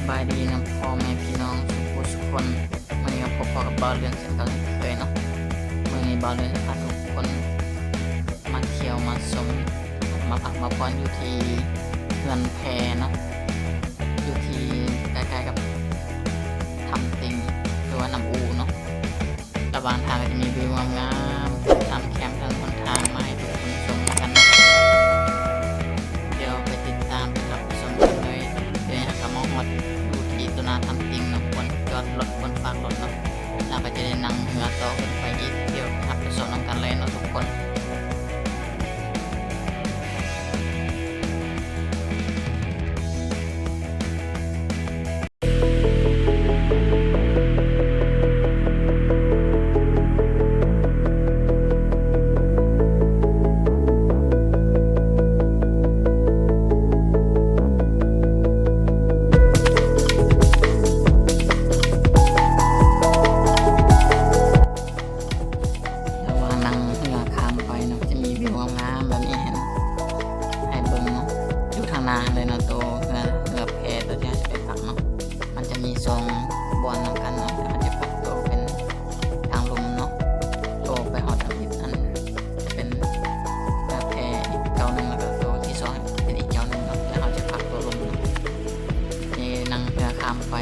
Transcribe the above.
ສະບາຍດີນຳພໍ່ແມ່ພີ່ນ້ອງທຸກຜູ້ທຸກຄົນ. ມື້ນີ້ກໍພົບພໍ້ກັບບ່າວເລື່ອນເຊັ່ນເກົ່າເຊັ່ນເຄີຍເນາະ. ມື້ນີ້ບ່າວເລື່ອນຈະພາທຸກຄົນມາທ່ຽວມາຊົມ ມາພັກມາຜ່ອນຢູ່ທີ່ເຮືອນແພເນາະ ຢູ່ທີ່ໃກ້ໆກັບຖ້ຳຕິ່ງ ຫຼືວ່ານ້ຳອູເນາະ. ລະຫວ່າງທາງກໍຈະມີວິວງາມໆ ຕາມແຄມຖະໜົນຫົນທາງມາໃຫ້ທຸກຄົນຊົມນຳກັນເນາະ. ດຽວໄປຕິດຕາມໄປຮັບຊົມກັນເລີຍ. ດຽວນີ້ເຮົາກໍມາຮອດຢູ່ທີ່ໂຕໜ້າຖ້ຳຕິ່ງເນາະ ຄວນຈອດລົດ ຄວນຝາກລົດເນາະ ແລ້ວກໍຈະໄດ້ນັ່ງເຮືອຕໍ່ຂຶ້ນໄປອີກ. ດຽວໄປຮັບໄປຊົມນຳກັນເລີຍເນາະທຸກຄົນ. ລະຫວ່າງນັ່ງເຮືອຂ້າມໄປເນາະ ຈະມີວິວງາມໆແບບນີ້ໃຫ້ ໃຫ້ເບິ່ງເນາະ. ຢູ່ທາງໜ້າຫັ້ນເລີຍເນາະ ໂຕເຮືອ ເຮືອແພໂຕທີ່ເຮົາຈະໄປພັກເນາະ ມັນຈະມີສອງບ່ອນນຳກັນເນາະ. ເຮົາຈະພັກໂຕເປັນທາງລຸ່ມເນາະ ໂຕໄປຮອດທຳອິດຫັ້ນຈະເປັນເຮືອແພອີກເຈົ້າໜຶ່ງ ແລ້ວກໍໂຕທີສອງເປັນອີກເຈົ້າໜຶ່ງເນາະ ແລ້ວເຮົາຈະພັກໂຕລຸ່ມເນາະ. ນີ້ນັ່ງເຮືອຂ້າມໄປ